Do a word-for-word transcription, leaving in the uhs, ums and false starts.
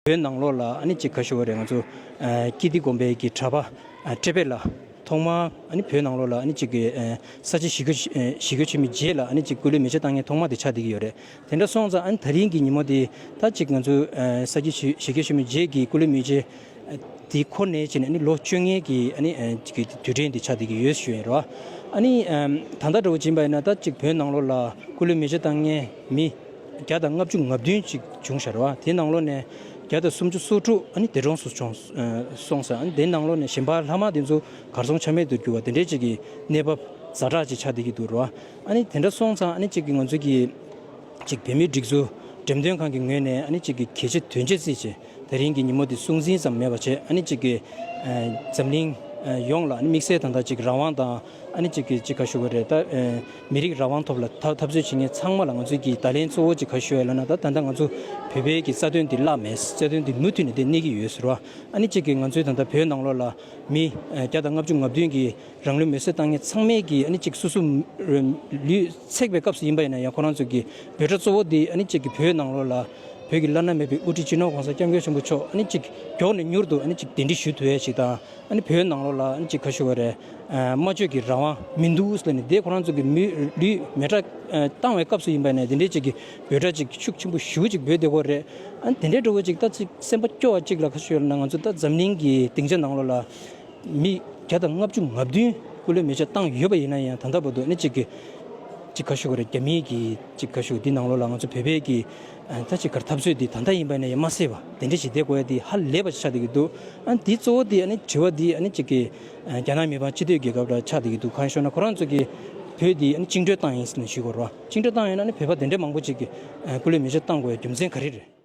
བོད་ནང་ལོགས་ལ་ཨ་ནི་ཅིག་ག་ཞུ་བ་རེད། ང་ཚོ་ཨ་ཀིརྟི་དགོན་པའི་གི་གྲྭ་པ་ཨ་ཊེ་བེ་ལ་ཐོག་མར་ཨ་ནི་བོད་ནང་ལོགས་ལ་ཨ་ནི་ཅིག་གི་ཨ་ས་བྱི་ཞི་རྒོལ་ཞི་རྒོལ་ཆེན་མོའི་རྗེས་ལ་ཨ་ནི་ཅིག་སྐུ་ལུས་མེ་མཆོད་བཏང་མཁན་ཐོག་མ་དེ་ཆགས་བསྡད་ཀྱི་ཡོད་རེད། དེ་འདྲ་སོང་ཙང་ཨ་ནི་ད་རིང་གི་ཉིན་མོ་དེ་ད་ཅིག་ང་ཚོ་ཨ་ས་བྱི་ཞི་རྒོལ་ཆེན་མོའི་རྗེས་ཀྱི་སྐུ་ལུས་མེ་མཆོད་དེ་འཁོར་ནས་བྱས་ནས་ཨ་ནི་ལོ་བཅོ་ལྔའི་གི་ཨ་ནི་ཨ་ཅིག་གི་དུས་དྲན་དེ་ཆགས་བསྡད་ཀྱི་ཡོད་ཞུ་ཡིན་རོ། ཨ་ནི་ཨམ་ད་ལྟ་འདྲ་བོ་བྱིན་པ་ཡིན་ན་ད་ཅིག་བོད་ནང་ལོགས་ལ་སྐུ་ལུས་མེ་མཆོད་བཏང་མཁན་མི་བརྒྱ་དང་ལྔ་བཅུ་ང་བདུན་ཅིག་བྱུང་ཤག་རོ། དེ་ནང་ལོགས་ནས་བརྒྱ་དང་སུམ་ཅུ་སོ་དྲུག་ཨ་ནི་འདས་གྲོངས་སུ་བྱུང་ཨ་སོང་ཙང་ཨ་ནི་དེ་ནང་ལོགས་ནས་གཞན་པ་ལྷག་མ་དེ་ཚོ་གར་སོང་ཆ་མེད་དུ་གྱུར་བ་དེ་འདྲའི་ཅིག་གི་གནས་བབ་ཛ་དྲག་ཅིག་ཆགས་བསྡད་ཀྱི་འདུག་རོ། ཨ་ནི་དེ་འདྲ་སོང་ཙང་ཨ་ནི་ཅིག་གི་ང་ཚོ་གི་ཅིག་བོད་མིའི་སྒྲིག་འཛུགས་འགྲེམས་སྟོན་ཁང་གི་ངོས་ནས་ཨ་ནི་ཅིག་གི་གལ་ཆེ་དོན་ཆེ་བརྩིས་བྱས་དེ་རིང་གི་ཉིན་མོ་འདི་སྲུང་འཛིན་ཙམ་མེད་པ་བྱས་ཨ་ནི་ཅིག་གི་ཨ་འཛམ་གླིང་ཨ་ཡོངས་ལ་ཨ་ནི་དམིགས་བསལ་ད་ལྟ་ཅིག་རང་དབང་དང་ཨ་ནི་ཅིག་གི་ཅིག་ག་ཞུ་དགོས་རེད། ད་ཨ་མི་རིགས་རང་དབང་ཐོག་ལ་འཐབ་འཐབ་རྩོད་བྱེད་མཁན་ཚང་མ་ལ་ང་ཚོས་ཀྱི་བརྡ་ལན་གཙོ་བོ་ཅིག་ག་ཞུ་ཡ་ལབ་ན། ད་ད་ལྟ་ང་ཚོ་བོད་པའི་གི་རྩ་དོན་འདི་བརླག་མེད། རྩ་དོན་འདི་མུ་མཐུད་ནས་དེ་གནས་ཀྱི་ཡོད་ཟེར་བ། ཨ་ནི་ཅིག་གི་ང་ཚོའི་ད་ལྟ་བོད་ནང་ལོགས་ལ་མི་ཨ་བརྒྱ་དང་ལྔ་བཅུ་ང་བདུན་གི་རང་ལུས་མེར་སྲེག་བཏང་མཁན་ཚང་མས་ཀྱིས་ཨ་ནི་གཅིག་སོ་སོ་ལུས་ཚེག་པའི་སྐབས་སུ་ཡིན་པ་ཡིན་ན་ཡང་ཁོ་རང་ཚོ་གི་འབོད་སྒྲ་གཙོ་བོ་འདི་ཨ་ནི་གཅིག་གི་བོད་ནང་ལོགས་ལ་བོད་ཀྱི་བླ་ན་མེད་པའི་དབུ་ཁྲིད་སྤྱི་ནོར་༸གོང་ས་༸སྐྱབས་མགོན་ཆེན་པོ་མཆོག་ཨ་ནི་གཅིག་མགྱོགས་ནས་མྱུར་དུ་ཨ་ནི་གཅིག་གདན་འདྲེན་ཞུ་ཐུབ་ཡ་ཞིག་དང་། ཨ་ནི་བོད་ནང་ལོགས་ལ་ཨ་ནི་གཅིག་ག་ཞུ་དགོས་རེད། ཨ་སྨྲ་བརྗོད་ཀྱི་རང་དབང་མི་འདུག་ཟེར་ནས་དེ་ཁོ་རང་ཚོ་གི་མི་ལུས་མེ་སྲེག་ཨ་བཏང་བའི་སྐབས་སུ་ཡིན་པ་ཡིན་ན་དེ་འདྲའི་གཅིག་གི་འབོད་སྒྲ་གཅིག་ཤུགས་ཆེན་པོ་ཞེ་པོ་གཅིག་འབོད་བསྡད་ཀྱི་ཡོད་རེད། ཨ་ནི་དེ་འདྲའི་འདྲ་བོ་གཅིག་ད་གཅིག་སེམས་པ་སྐྱོ་བ་གཅིག་ལ་ག་ཞུ་ཡོད་ལབ་ན། ང་ཚོ་ད་འཛམ་གླིང་གི་སྡིངས་ཆ་ནང་ལོགས་ལ་མི་བརྒྱ་དང་ལྔ་བཅུ་ང་བདུན་སྐུ་ལུས་མེ་མཆོད་བཏང་ཡོད་པ་ཡིན་ན་ཡང་ད་ལྟ་བར་དུ་ཨ་ནི་གཅིག་གི་གཅིག་ག་ཞུ་དགོས་རེད། རྒྱ་མིའི་གི་གཅིག་ག་ཞུ་འདི་ནང་ལོགས་ལ་ང་ཚོ་བོད་པའི་གི་ཨ་ད་གཅིག་གར་འཐབ་རྩོད་འདི་ད་ལྟ་ཡིན་པ་ཡིན་ན་ཡང་མ་ཟད་པ་དེ་འདྲ་ཞིག་བསྡད་དགོས་ཡ་འདི་ཧ་ལས་པ་ཞིག་ཆགས་བསྡད་ཀྱི་འདུག་ཨ་ནི་འདི་གཙོ་བོ་འདི་ཨ་ནི་དྲི་བ་འདི་ཨ་ནི་གཅིག་གི་ཨ་རྒྱ་ནག་མི་དམངས་སྤྱི་མཐུན་རྒྱལ་ཁབ་ལ་ཆགས་བསྡད་ཀྱི་འདུག་གང་ཞུ་ན་ཁོ་རང་ཚོ་གི་བོད་འདི་ཨ་ནི་བཅིངས་འགྲོལ་བཏང་ཡིན་ཟེར་ནས་ཞུ་དགོས་རེད་བ། བཅིངས་འགྲོལ་བཏང་ཡོད་ན་ཨ་ནི་བོད་པ་དེ་འདྲ་མང་པོ་ཅིག་གི་ཨ་སྐུ་ལུས་མེ་མཆོད་བཏང་དགོས་ཡ་རྒྱུ་མཚན་ག་རེ་རེད།